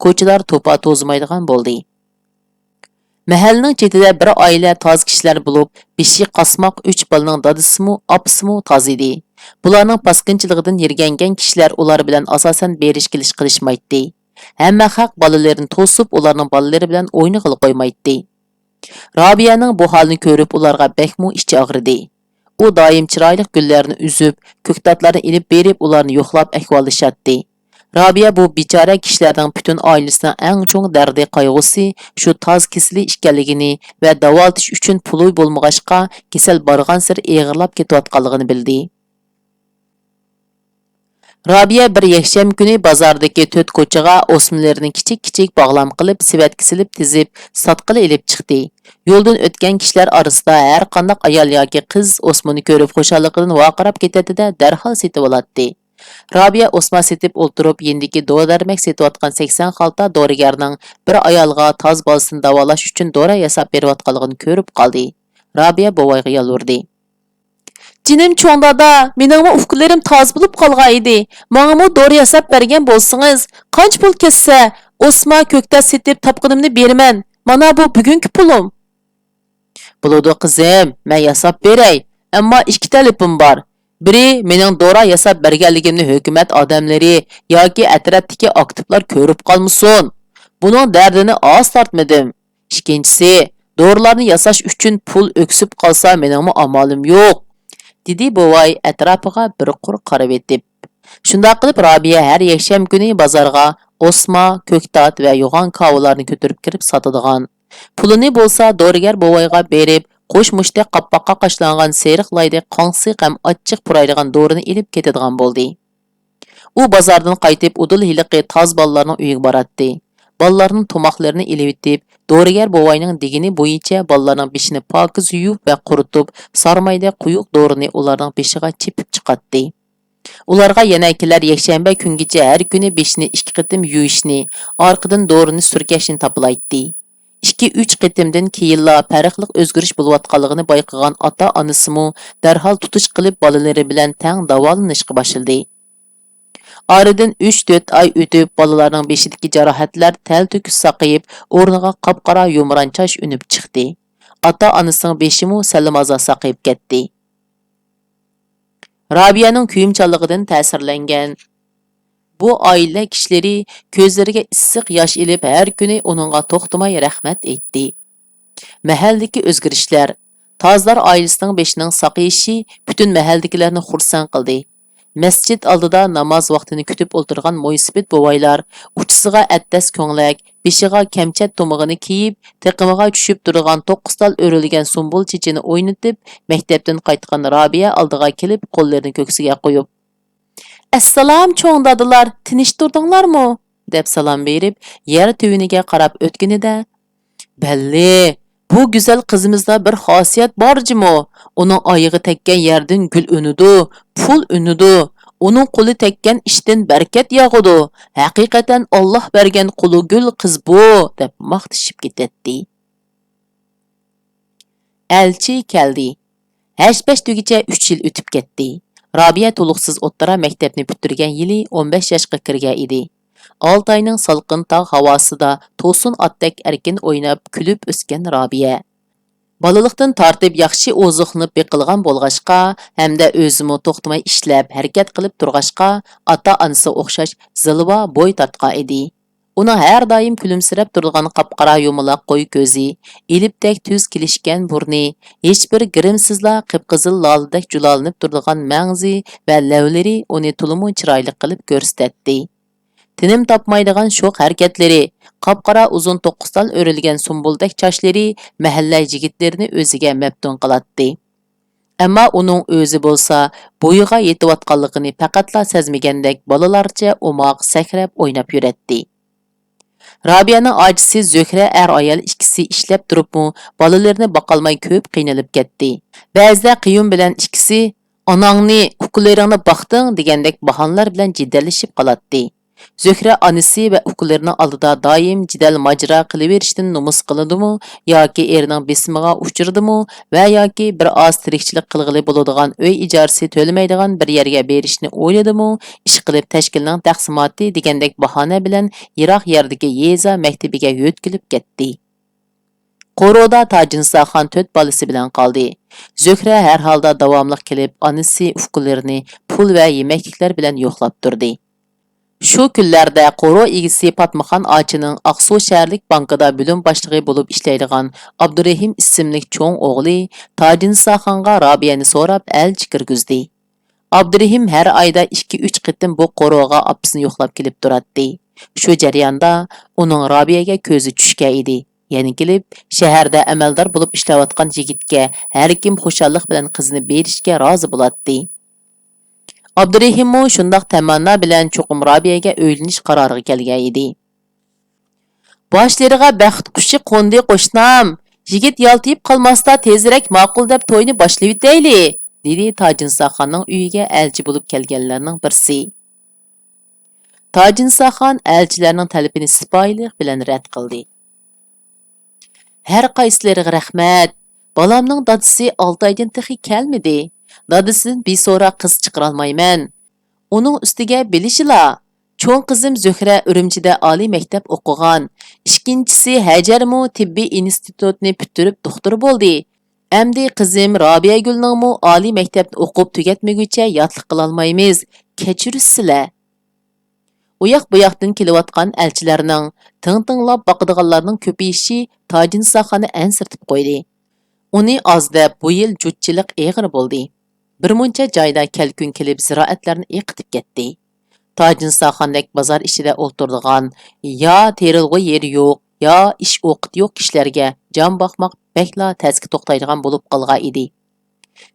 كوچىلار توپا توزۇمايدىغان بولدى. مەھەللىنىڭ چېتىدە بىر ئائىلە تازا كىشىلەر بولۇپ، بېشى قاسماق ئۈچ بالىنىڭ دادىسىمۇ، ئاپىسىمۇ تازا ئىدى. بۇلارنىڭ پاسكىنچىلىقىدىن يىرگەنگەن كىشىلەر ئۇلار بىلەن ئاساسەن بېرىش-كېلىش قىلىشمايتتى. ھەممە خەق بالىلىرىنى توسۇپ، ئۇلارنىڭ بالىلىرى بىلەن ئوينىغىلى قويمايتتى. رابىيەنىڭ بۇ ھالىنى كۆرۈپ، ئۇلارغا بەكمۇ ئىچى ئاغرىدى. ئۇ دائىم چىرايلىق گۈللەرنى ئۈزۈپ، كۆكتاتلارنى ئېلىپ بېرىپ، ئۇلارنى يوقلاپ ئەھۋاللىشاتتى. رابىيە بۇ بىچارە كىشىلەرنىڭ پۈتۈن ئائىلىسىنىڭ ئەڭ چوڭ دەردى، قايغۇسى شۇ تاز كېسىلى ئىكەنلىكىنى ۋە داۋالىتىش ئۈچۈن پۇلى بولمىغاچقا، كېسەل بارغانسېرى ئېغىرلاپ كېتىۋاتقانلىقىنى بىلدى. رابىيە بىر يەكشەنبە كۈنى بازاردىكى تۆت كوچىغا ئوسمىلىرىنى كىچىك-كىچىك باغلام قىلىپ، سېۋەتكە سېلىپ تىزىپ، ساتقىلى ئېلىپ چىقتى. يولدىن ئۆتكەن كىشىلەر ئارىسىدا ھەر قانداق ئايال ياكى قىز ئوسمىنى كۆرۈپ خۇشاللىقىدىن ۋارقىراپ كېتەتتى-دە، دەرھال سېتىۋالاتتى. رابىيە ئوسما سېتىپ ئولتۇرۇپ، يېنىدىكى دورا-دەرمەك سېتىۋاتقان سەكسەن خالتا دورىگەرنىڭ بىر ئايالغا تاز بالىسىنى داۋالاش ئۈچۈن دورا ياساپ بېرىۋاتقانلىقىنى كۆرۈپ قالدى. رابىيە بوۋايغا يالۋۇردى. جېنىم چوڭ دادا، مېنىڭمۇ ئۇكىلىرىم تازا بولۇپ قالغان ئىدى. ماڭىمۇ دورا ياساپ بەرگەن بولسىڭىز، قانچە پۇل كەتسە، ئوسما، كۆكتات سېتىپ تاپقىنىمنى بېرىمەن. مانا بۇ بۈگۈنكى پۇلۇم. بولىدۇ قىزىم، مەن ياساپ بېرەي. ئەمما ئىككى تەلىپىم بار. بىرى، مېنىڭ دورا ياساپ بەرگەنلىكىمنى ھۆكۈمەت ئادەملىرى ياكى ئەتراپتىكى ئاكتىپلار كۆرۈپ قالمىسۇن. بۇنىڭ دەردىنى ئاز تارتمىدىم. ئىككىنچىسى، دورىلارنى ياساش ئۈچۈن پۇل ئۆكسۈپ قالسا، مېنىڭمۇ ئامالىم يوق، دېدى بوۋاي ئەتراپىغا بىر قۇر قارىۋېتىپ. شۇنداق قىلىپ، رابىيە ھەر يەكشەنبە كۈنى بازارغا ئوسما، كۆكتات ۋە يوغان كاۋىلارنى كۆتۈرۈپ كىرىپ ساتىدىغان. پۇلىنى بولسا دورىگەر بوۋايغا بېرىپ، قوش مۇشتەك قاپاققا قاشلانغان سېرىق لايدەك قاڭسىق ھەم ئاچچىق پۇرايدىغان دورىنى ئېلىپ كېتىدىغان بولدى. ئۇ بازاردىن قايتىپ، ئۇدۇل ھېلىقى تاز بالىلارنىڭ ئۆيىگە باراتتى. بالىلارنىڭ تاماقلىرىنى ئېلىۋېتىپ، دورىگەر بوۋاينىڭ دېگىنى بويىچە بالىلارنىڭ بېشىنى پاكىز يۇيۇپ ۋە قۇرۇتۇپ، سارمايدەك قويۇق دورىنى ئۇلارنىڭ بېشىغا چېپىپ چىقاتتى. ئۇلارغا يەنە كېلەر يەكشەنبە كۈنگىچە ھەر كۈنى بېشىنى ئىككى قېتىم يۇيۇشنى، ئارقىدىن دورىنى سۈركەشنى تاپىلايتتى. ئىككى، ئۈچ قېتىمدىن كېيىنلا پەرقلىق ئۆزگىرىش بولۇۋاتقانلىقىنى بايقىغان ئاتا-ئانىسىمۇ دەرھال تۇتۇش قىلىپ، بالىلىرى بىلەن تەڭ داۋالىنىشقا باشلىدى. ئارىدىن ئۈچ، تۆت ئاي ئۆتۈپ، بالىلارنىڭ بېشىدىكى جاراھەتلەر تەلتۆكۈس ساقىيىپ، ئورنىغا قاپقارا يۇمران چاچ ئۈنۈپ چىقتى. ئاتا-ئانىسىنىڭ بېشىمۇ سەللىمازا ساقىيىپ كەتتى. رابىيەنىڭ كۆيۈمچانلىقىدىن تەسىرلەنگەن بۇ ئائىلە كىشىلىرى كۆزلىرىگە ئىسسىق ياش ئېلىپ، ھەر كۈنى ئۇنىڭغا توختىماي رەھمەت ئېيتتى. مەھەللىدىكى ئۆزگىرىشلەر. تازىلار ئائىلىسىنىڭ بېشىنىڭ ساقىيىشى پۈتۈن مەھەللىدىكىلەرنى خۇرسەن قىلدى. مەسچىت ئالدىدا ناماز ۋاقتىنى كۈتۈپ ئولتۇرغان مويسىپىت بوۋايلار ئۇچىسىغا ئەتلەس كۆڭلەك، بېشىغا كەمچەت تۇمىقىنى كىيىپ، تېقىمىغا چۈشۈپ تۇرىدىغان توققۇز تال ئۆرۈلگەن سۇمبۇل چېچىنى ئوينىتىپ، مەكتەپتىن قايتقان رابىيە ئالدىغا كېلىپ، قوللىرىنى كۆكسىگە قويۇپ، «ئەسسالام، چوڭ دادىلار، تىنچ تۇردۇڭلارمۇ؟» دەپ سالام بېرىپ، يەر تۆۋىنىگە قاراپ ئۆتكىنىدە، «بەللى، بۇ گۈزەل قىزىمىزدا بىر خاسىيەت بار جۇمۇ. ئۇنىڭ ئايىغى تەگكەن يەردىن گۈل ئۈنىدۇ، پۇل ئۈنىدۇ. ئۇنىڭ قولى تەگكەن ئىشتىن بەرىكەت ياغىدۇ. ھەقىقەتەن ئاللاھ بەرگەن قۇلۇ گۈل قىز بۇ» دەپ ماختىشىپ كېتەتتى. ئەلچى كەلدى. ھەش-پەش دېگۈچە ئۈچ يىل ئۆتۈپ كەتتى. رابىيە تولۇقسىز ئوتتۇرا مەكتەپنى پۈتتۈرگەن يىلى ئون بەش ياشقا كىرگەن ئىدى. ئالتاينىڭ سالقىن تاغ ھاۋاسىدا توسۇن ئاتتەك ئەركىن ئويناپ، كۈلۈپ ئۆسكەن رابىيە. بالىلىقتىن تارتىپ ياخشى ئوزۇقلىنىپ بېقىلغان بولغاچقا، ھەمدە ئۆزىمۇ توختىماي ئىشلەپ، ھەرىكەت قىلىپ تۇرغاچقا، ئاتا-ئانىسىغا ئوخشاش زىلۋا بوي تارتقان ئىدى. ئۇنىڭ ھەر دائىم كۈلۈمسىرەپ تۇرىدىغان قاپقارا يۇمىلاق قوي كۆزى، ئېلىپتەك تۈز كېلىشكەن بۇرنى، ھېچبىر گىرىمسىزلا قىپقىزىل لالىدەك جۇلالىنىپ تۇرىدىغان مەڭزى ۋە لەۋلىرى ئۇنى تولىمۇ چىرايلىق قىلىپ كۆرسىتەتتى. تىنىم تاپمايدىغان شوخ ھەرىكەتلىرى، قاپقارا ئۇزۇن توققۇز تال ئۆرۈلگەن سۇمبۇلدەك چاچلىرى مەھەللە يىگىتلىرىنى ئۆزىگە مەپتۇن قىلاتتى. ئەمما ئۇنىڭ ئۆزى بولسا بويىغا يېتىۋاتقانلىقىنى پەقەتلا سەزمىگەندەك بالىلارچە ئوماق سەكرەپ ئويناپ يۈرەتتى. رابىيەنىڭ ئاچىسى زۆھرە ئەر-ئايال ئىككىسى ئىشلەپ تۇرۇپمۇ بالىلىرىنى باقالماي كۆپ قىينىلىپ كەتتى. بەزىدە قېيۇم بىلەن ئىككىسى «ئاناڭنى، ئۇكىلىرىڭنى باقتىڭ» دېگەندەك باھانىلەر بىلەن جېدەللىشىپ قالاتتى. زۆھرە ئانىسى ۋە ئۇكىلىرىنىڭ ئالدىدا دائىم جېدەل-ماجىرا قىلىۋېرىشتىن نومۇس قىلىدىمۇ ياكى ئېرىنىڭ بېسىمىغا ئۇچرىدىمۇ ۋە ياكى بىر ئاز تىرىكچىلىك قىلغىلى بولىدىغان ئۆي ئىجارىسى تۆلىمەيدىغان بىر يەرگە بېرىشنى ئويلىدىمۇ، ئىشقىلىپ تەشكىلنىڭ تەقسىماتى دېگەندەك باھانە بىلەن يىراق يەردىكى يېزا مەكتىپىگە يۆتكىلىپ كەتتى. قورۇدا تاجىنساخان تۆت بالىسى بىلەن قالدى. زۆھرە ھەر ھالدا داۋاملىق كېلىپ، ئانىسى، ئۇكىلىرىنى پۇل ۋە يېمەكلىكلەر بىلەن يوقلاپ تۇردى. شۇ كۈنلەردە قورۇ ئىگىسى پاتمىخان ئاچىنىڭ ئاقسۇ شەھەرلىك بانكىدا بۆلۈم باشلىقى بولۇپ ئىشلەيدىغان ئابدۇرېھىم ئىسىملىك چوڭ ئوغلى تاجىنساخانغا رابىيەنى سوراپ ئەلچى كىرگۈزدى. ئابدۇرېھىم ھەر ئايدا ئىككى-ئۈچ قېتىم بۇ قورۇغا ئاپىسىنى يوقلاپ كېلىپ تۇراتتى. شۇ جەرياندا ئۇنىڭ رابىيەگە كۆزى چۈشكەن ئىدى. يەنە كېلىپ، شەھەردە ئەمەلدار بولۇپ ئىشلەۋاتقان يىگىتكە ھەركىم خۇشاللىق بىلەن قىزىنى بېرىشكە رازى بولاتتى. ئابدۇرېھىممۇ شۇنداق تەمەننا بىلەن چوقۇم رابىيەگە ئۆيلىنىش قارارىغا كەلگەن ئىدى. «باشلىرىغا بەخت قۇشى قوندى، قوشنام. يىگىت يالتىيىپ قالماستا، تېزرەك ماقۇل دەپ توينى باشلىۋېتەيلى»، دېدى تاجىنساخاننىڭ ئۆيىگە ئەلچى بولۇپ كەلگەنلەرنىڭ بىرسى. تاجىنساخان ئەلچىلەرنىڭ تەلىپىنى سىپايىلىق بىلەن رەت قىلدى. «ھەر قايسىلىرىغا رەھمەت. بالامنىڭ دادىسى ئالتە ئايدىن تېخى كەلمىدى. دادىسىدىن بىسوراق قىز چىقىرالمايمەن. ئۇنىڭ ئۈستىگە بىلىشىلا، چوڭ قىزىم زۆھرە ئۈرۈمچىدە ئالىي مەكتەپ ئوقۇغان. ئىككىنچىسى ھەجەرمۇ تېببىي ئىنستىتۇتنى پۈتتۈرۈپ دوختۇر بولدى. ئەمدى قىزىم رابىيەگۈلنىڭمۇ ئالىي مەكتەپنى ئوقۇپ تۈگەتمىگۈچە ياتلىق قىلالمايمىز. كەچۈرۈسىلە.» ئۇياق-بۇياقتىن كېلىۋاتقان ئەلچىلەرنىڭ، تىڭ تىڭلاپ باقىدىغانلارنىڭ كۆپىيىشى تاجىنساخاننى ئەنسىرىتىپ قويدى. ئۇنى ئاز دەپ، بۇ يىل جۇتچىلىق ئېغىر بولدى. بىر مۇنچە جايدا كەلكۈن كېلىپ، زىرائەتلەرنى ئېقىتىپ كەتتى. تاجىنساخاندەك بازار ئىچىدە ئولتۇرىدىغان، يا تېرىلغۇ يېرى يوق، يا ئىش ۋاقتى يوق كىشىلەرگە جان باقماق بەكلا تەسكە توختايدىغان بولۇپ قالغان ئىدى.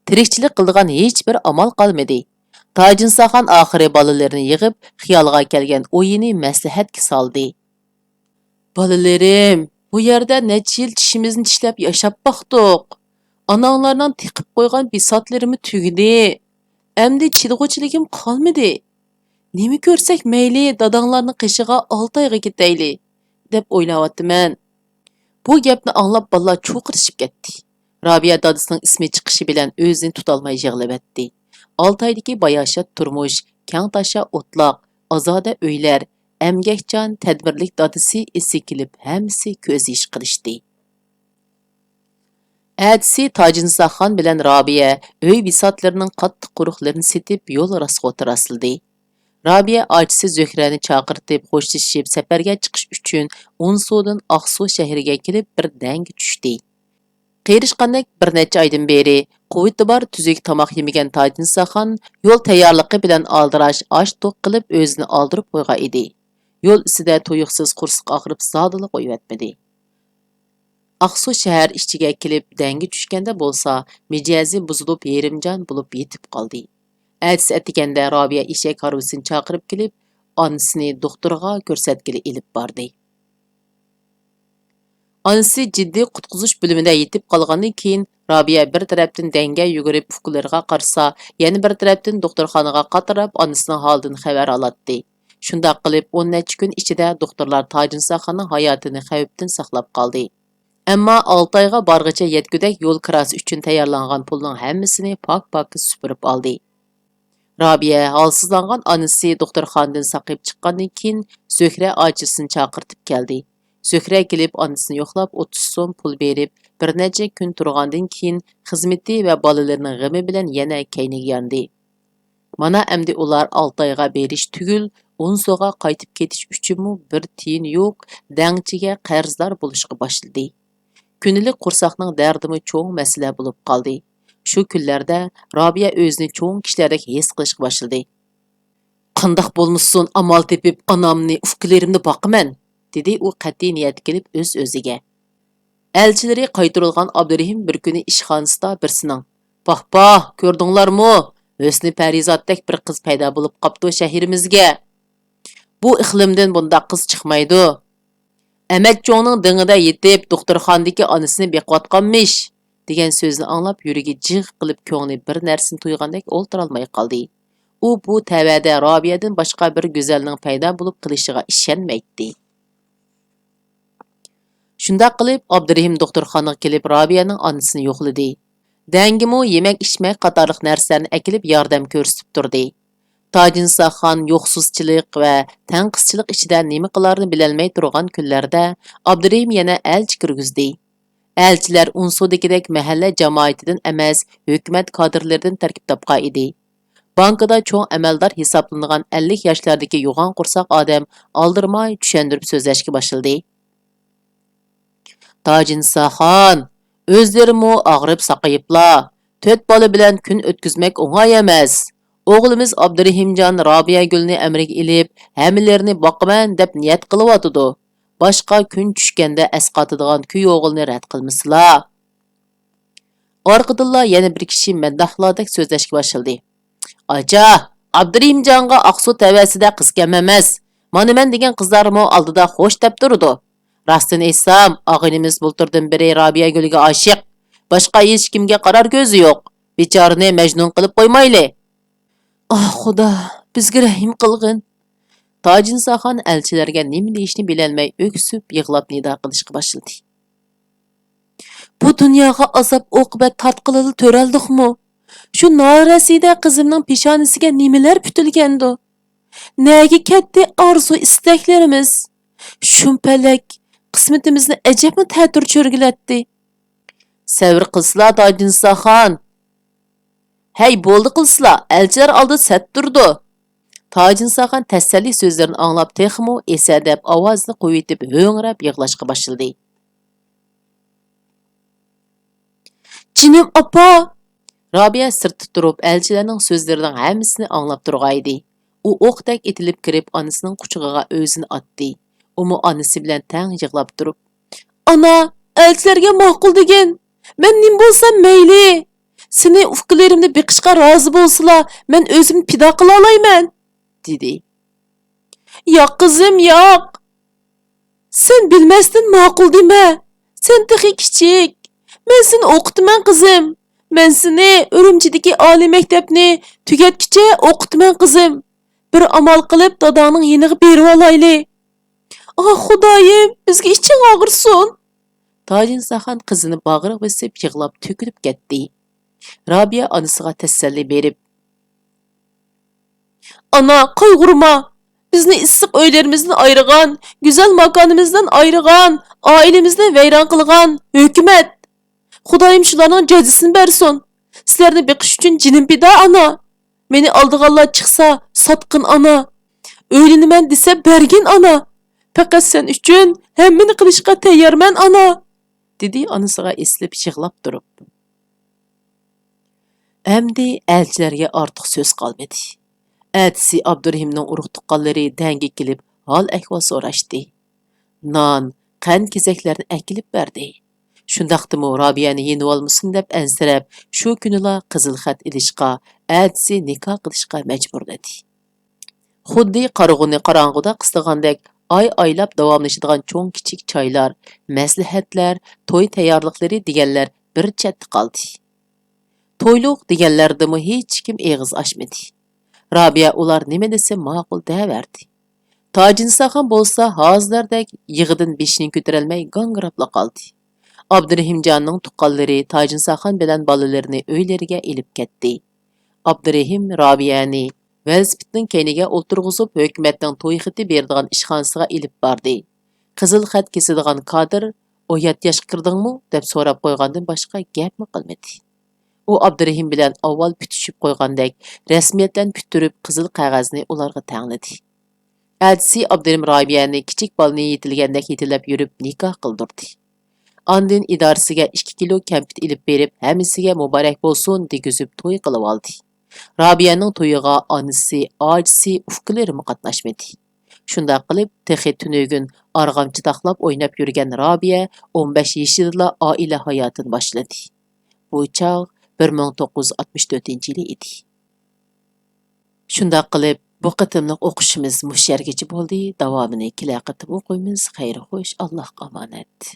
تىرىكچىلىك قىلىدىغان ھېچبىر ئامال قالمىدى. تاجىنساخان ئاخىرى بالىلىرىنى يىغىپ، خىيالىغا كەلگەن ئويىنى مەسلىھەتكە سالدى. «بالىلىرىم، بۇ يەردە نەچچە يىل چىشىمىزنى چىشلەپ ياشاپ باقتۇق. ئاناڭلارنىڭ تىقىپ قويغان بىساتلىرىمۇ تۈگىدى. ئەمدى چىدىغۇچىلىكىم قالمىدى. نېمە كۆرسەك مەيلى، داداڭلارنىڭ قېشىغا ئالتە ئايغا كېتەيلى، دەپ ئويلاۋاتىمەن.» بۇ گەپنى ئاڭلاپ بالىلار چۇرقىرىشىپ كەتتى. رابىيە دادىسىنىڭ ئىسمى چىقىشى بىلەن ئۆزىنى تۇتالماي يىغلىۋەتتى. ئالتايدىكى باياشات تۇرمۇش، كەڭ تاشا ئوتلاق، ئازادە ئۆيلەر، ئەمگەكچان، تەدبىرلىك دادىسى ئېسىگە كېلىپ ھەممىسى كۆز يېشى قىلىشتى. ئەتىسى تاجىنساخان بىلەن رابىيە ئۆي بىساتلىرىنىڭ قاتتىق قۇرۇقلىرىنى سېتىپ يول راسخوتى راسلىدى. رابىيە ئاچىسى زۆھرەنى چاقىرتىپ خوشلىشىپ سەپەرگە چىقىش ئۈچۈن ئونسۇدىن ئاقسۇ شەھىرىگە كېلىپ بىر دەڭگە چۈشتى. قېرىشقاندەك بىر نەچچە ئايدىن بېرى قۇۋۋىتى بار تۈزۈك تاماق يېمىگەن تاجىنساخان يول تەييارلىقى بىلەن ئالدىراش ئاش توق قىلىپ ئۆزىنى ئالدۇرۇپ قويغان ئىدى. يول ئۈستىدە تۇيۇقسىز قورسىقى ئاغرىپ زادىلا قويۇۋەتمىدى. ئاقسۇ شەھەر ئىچىگە كېلىپ دەڭگە چۈشكەندە بولسا مىجەزى بۇزۇلۇپ يېرىمجان بولۇپ يېتىپ قالدى. ئەتىسى ئەتىگەندە رابىيە ئېشەك ھارۋىسىنى چاقىرىپ كېلىپ ئانىسىنى دوختۇرغا كۆرسەتكىلى ئېلىپ باردى. ئانىسى جىددىي قۇتقۇزۇش بۆلۈمىدە يېتىپ قالغاندىن كېيىن، رابىيە بىر تەرەپتىن دەڭگە يۈگۈرۈپ ئۇكىلىرىغا قارىسا، يەنە بىر تەرەپتىن دوختۇرخانىغا قاتراپ ئانىسىنىڭ ھالىدىن خەۋەر ئالاتتى. شۇنداق قىلىپ، ئون نەچچە كۈن ئىچىدە دوختۇرلار تاجىنساخاننىڭ ھاياتىنى خەۋپتىن ساقلاپ قالدى. ئەمما ئالتايغا بارغىچە يەتكۈدەك يول كىراسى ئۈچۈن تەييارلانغان پۇلنىڭ ھەممىسىنى پاك-پاكىز سۈپۈرۈپ ئالدى. رابىيە ھالسىزلانغان ئانىسى دوختۇرخانىدىن ساقىيىپ چىققاندىن كېيىن، زۆھرە ئاچىسىنى چاقىرتىپ كەلدى. زۆھرە كېلىپ ئانىسىنى يوقلاپ، ئوتتۇز سوم پۇل بېرىپ، بىر نەچچە كۈن تۇرغاندىن كېيىن، خىزمىتى ۋە بالىلىرىنىڭ غېمى بىلەن يەنە كەينىگە ياندى. مانا ئەمدى ئۇلار ئالتايغا بېرىش تۈگۈل، ئونسۇغا قايتىپ كېتىش ئۈچۈنمۇ بىر تىيىن يوق دەڭچىگە قەرزدار بولۇشقا باشلىدى. كۈندىلىك قورساقنىڭ دەردىمۇ چوڭ مەسىلە بولۇپ قالدى. شۇ كۈنلەردە رابىيە ئۆزىنى چوڭ كىشىلەردەك ھېس قىلىشقا باشلىدى. «قانداق بولمىسۇن، ئامال تېپىپ ئانامنى، ئۇكىلىرىمنى باقىمەن»، دېدى ئۇ قەتئىي نىيەتكە كېلىپ ئۆز-ئۆزىگە. ئەلچىلىرى قايتۇرۇلغان ئابدۇرېھىم بىر كۈنى ئىشخانىسىدا بىرسىنىڭ، پاھ پاھ، كۆردۈڭلارمۇ؟ ھۆسنى پەرىزاتتەك بىر قىز پەيدا بولۇپ قاپتۇ شەھىرىمىزگە. بۇ ئىقلىمدىن بۇنداق قىز چىقمايدۇ. ئەمەت چوڭنىڭ دېڭىدا يېتىپ، دوختۇرخانىدىكى ئانىسىنى بېقىۋاتقانمىش، دېگەن سۆزنى ئاڭلاپ، يۈرىكى جىغ قىلىپ، كۆڭلى بىر نەرسىنى تۇيغاندەك ئولتۇرالماي قالدى. ئۇ بۇ تەۋەدە رابىيەدىن باشقا بىر گۈزەلنىڭ پەيدا بولۇپ قېلىشىغا ئىشەنمەيتتى. شۇنداق قىلىپ، ئابدۇرېھىم دوختۇرخانىغا كېلىپ، رابىيەنىڭ ئانىسىنى يوقلىدى. دەڭگىمۇ، يېمەك-ئىچمەك قاتارلىق نەرسىلەرنى ئەكېلىپ، ياردەم كۆرسىتىپ تۇردى. تاجىنساخان يوقسۇزچىلىق ۋە تەڭقىسچىلىق ئىچىدە نېمە قىلارىنى بىلەلمەي تۇرغان كۈنلەردە، ئابدۇرېھىم يەنە ئەلچى كىرگۈزدى. ئەلچىلەر ئونسۇدىكىدەك مەھەللە جامائىتىدىن ئەمەس، ھۆكۈمەت كادىرلىرىدىن تەركىب تاپقان ئىدى. بانكىدا چوڭ ئەمەلدار ھېسابلىنىدىغان ئەللىك ياشلاردىكى يوغان قورساق ئادەم ئالدىرىماي چۈشەندۈرۈپ سۆزلەشكە باشلىدى. تاجىنساخان، ئۆزلىرىمۇ ئاغرىپ ساقىيىپلا، تۆت بالا بىلەن كۈن ئۆتكۈزمەك ئوڭاي ئەمەس. ئوغلىمىز ئابدۇرېھىمجان رابىيەگۈلنى ئەمرىگە ئېلىپ، ھەممىلىرىنى باقىمەن دەپ نىيەت قىلىۋاتىدۇ. باشقا كۈن چۈشكەندە ئەسقاتىدىغان كۈي ئوغلىنى رەت قىلمىسىلا. ئارقىدىنلا يەنە بىر كىشى مەدداھلاردەك سۆزلەشكە باشلىدى. ئاچا، ئابدۇرېھىمجانغا ئاقسۇ تەۋەسىدە قىز كەم ئەمەس. مانا مەن دېگەن قىزلارمۇ ئالدىدا خوش دەپ تۇرىدۇ. راستىنى ئېيتسام، ئاغىنىمىز بۇلتۇردىن بېرى رابىيەگۈلگە ئاشىق. باشقا ھېچكىمگە قارار كۆزى يوق. بىچارىنى مەجنۇن قىلىپ قويمايلى. ئاھ، خۇدا، بىزگە رەھىم قىلغىن. تاجىنساخان ئەلچىلەرگە نېمە دېيىشنى بىلەلمەي ئۆكسۈپ يىغلاپ نىدا قىلىشقا باشلىدى. بۇ دۇنياغا ئازاب-ئوقۇبەت تارتقىلىلا تۆرەلدۇقمۇ؟ شۇ نارەسىدە قىزىمنىڭ پېشانىسىگە نېمىلەر پۈتۈلگەندۇ؟ نەگە كەتتى ئارزۇ-ئىستەكلىرىمىز؟ شۇم پەلەك قىسمىتىمىزنى ئەجەبمۇ تەتۈر چۆرگىلەتتى. سەۋر قىلسىلا، تاجىنساخان. ھەي، بولدى قىلسىلا، ئەلچىلەر ئالدىدا سەت تۇرىدۇ. تاجىنساخان تەسەللى سۆزلىرىنى ئاڭلاپ، تېخىمۇ ئېسەدەپ ئاۋازىنى قويۇۋېتىپ، ھۆڭرەپ يىغلاشقا باشلىدى. جېنىم ئاپا! رابىيە سىرتتا تۇرۇپ، ئەلچىلەرنىڭ سۆزلىرىنىڭ ھەممىسىنى ئاڭلاپ تۇرغانىدى. ئۇ ئوقتەك ئېتىلىپ كىرىپ، ئانىسىنىڭ قۇچىقىغا ئۆزىنى ئاتتى. ئۇمۇ ئانىسى بىلەن تەڭ يىغلاپ تۇرۇپ، ئانا، ئەلچىلەرگە ماقۇل دېگىن. مەن نېمە بولسام مەيلى. سېنى ئۇكىلىرىمنى بېقىشقا رازى بولسىلا، مەن ئۆزۈمنى پىدا قىلالايمەن، دېدى. ياق، قىزىم، ياق. سەن بىلمەستىن ماقۇل دېمە. سەن تېخى كىچىك. مەن سېنى ئوقۇتىمەن، قىزىم. مەن سېنى ئۈرۈمچىدىكى ئالىي مەكتەپنى تۈگەتكىچە ئوقۇتىمەن، قىزىم. بىر ئامال قىلىپ داداڭنىڭ يېنىغا بېرىۋالايلى. ئاھ، خۇدايىم، بىزگە ئىچىڭ ئاغرىسۇن. تاجىنساخان قىزىنى باغرىغا بېسىپ يىغلاپ تۆكۈلۈپ كەتتى. رابىيە ئانىسىغا تەسەللى بېرىپ، ئانا، قايغۇرما. بىزنى ئىسسىق ئۆيلىرىمىزدىن ئايرىغان، گۈزەل ماكانىمىزدىن ئايرىغان، ئائىلىمىزنى ۋەيران قىلغان ھۆكۈمەت. خۇدايىم شۇلارنىڭ جازىسىنى بەرسۇن. سىلەرنى بېقىش ئۈچۈن جېنىم پىدا، ئانا. مېنى ئالدىغانلار چىقسا، ساتقىن ئانا. ئۆيلىنىمەن دېسە، بەرگىن ئانا. پەقەت سەن ئۈچۈن ھەممىنى قىلىشقا تەييارمەن ئانا، دېدى ئانىسىغا ئېسىلىپ يىغلاپ تۇرۇپ. ئەمدى ئەلچىلەرگە ئارتۇق سۆز قالمىدى. ئەتىسى ئابدۇرېھىمنىڭ ئۇرۇق-تۇغقانلىرى دەڭگە كېلىپ ھال-ئەھۋال سوراشتى. نان، قەنت-كېسەكلەرنى ئەكېلىپ بەردى. شۇنداقتىمۇ رابىيەنى يېنىۋالمىسۇن دەپ ئەنسىرەپ، شۇ كۈنىلا قىزىل خەت ئېلىشقا، ئەتىسى نىكاھ قىلىشقا مەجبۇرلىدى. خۇددى قارىغۇنى قاراڭغۇدا قىستىغاندەك ئاي ئايلاپ داۋاملىشىدىغان چوڭ-كىچىك چايلار، مەسلىھەتلەر، توي تەييارلىقلىرى دېگەنلەر بىر چەتتە قالدى. تويلۇق دېگەنلەردىمۇ ھېچكىم ئېغىز ئاچمىدى. رابىيە ئۇلار نېمە دېسە ماقۇل دەۋەردى. تاجىنساخان بولسا ھازىلەردەك يىغىدىن بېشىنى كۆتۈرەلمەي گاڭگىراپلا قالدى. ئابدۇرېھىمجاننىڭ تۇغقانلىرى تاجىنساخان بىلەن بالىلىرىنى ئۆيلىرىگە ئېلىپ كەتتى. ئابدۇرېھىم رابىيەنى ۋېلىسىپىتنىڭ كەينىگە ئولتۇرغۇزۇپ، ھۆكۈمەتنىڭ توي خېتى بېرىدىغان ئىشخانىسىغا ئېلىپ باردى. قىزىل خەت كېسىدىغان كادىر، ئۇ يات ياشقا كىردىڭمۇ؟ دەپ سوراپ قويغاندىن باشقا گەپمۇ قىلمىدى. ئۇ ئابدۇرېھىم بىلەن ئاۋۋال پۈتۈشۈپ قويغاندەك، رەسمىيەتلەرنى پۈتتۈرۈپ، قىزىل قەغەزنى ئۇلارغا تەڭلىدى. ئەتىسى ئابدۇرېھىم رابىيەنى كىچىك بالىنى يېتىلىگەندەك يېتىلەپ يۈرۈپ نىكاھ قىلدۇردى. ئاندىن ئىدارىسىگە ئىككى كىلو كەمپۈت ئېلىپ بېرىپ، ھەممىسىگە مۇبارەك بولسۇن دېگۈزۈپ توي قىلىۋالدى. رابىيەنىڭ تويىغا ئانىسى، ئاچىسى، ئۇكىلىرىمۇ قاتناشمىدى. شۇنداق قىلىپ، تېخى تۈنۈگۈن ئارغامچا تاقلاپ ئويناپ يۈرگەن رابىيە ئون بەش يېشىدىلا ئائىلە ھاياتىنى باشلىدى. بۇ چاغ بىر مىڭ توققۇز يۈز ئاتمىش تۆتىنچى يىلى ئىدى. شۇنداق قىلىپ، بۇ قېتىملىق ئوقۇشىمىز مۇشۇ يەرگىچە بولدى. داۋامىنى كېلەر قېتىم ئوقۇيمىز. خەير خوش، ئاللاھقا ئامانەت.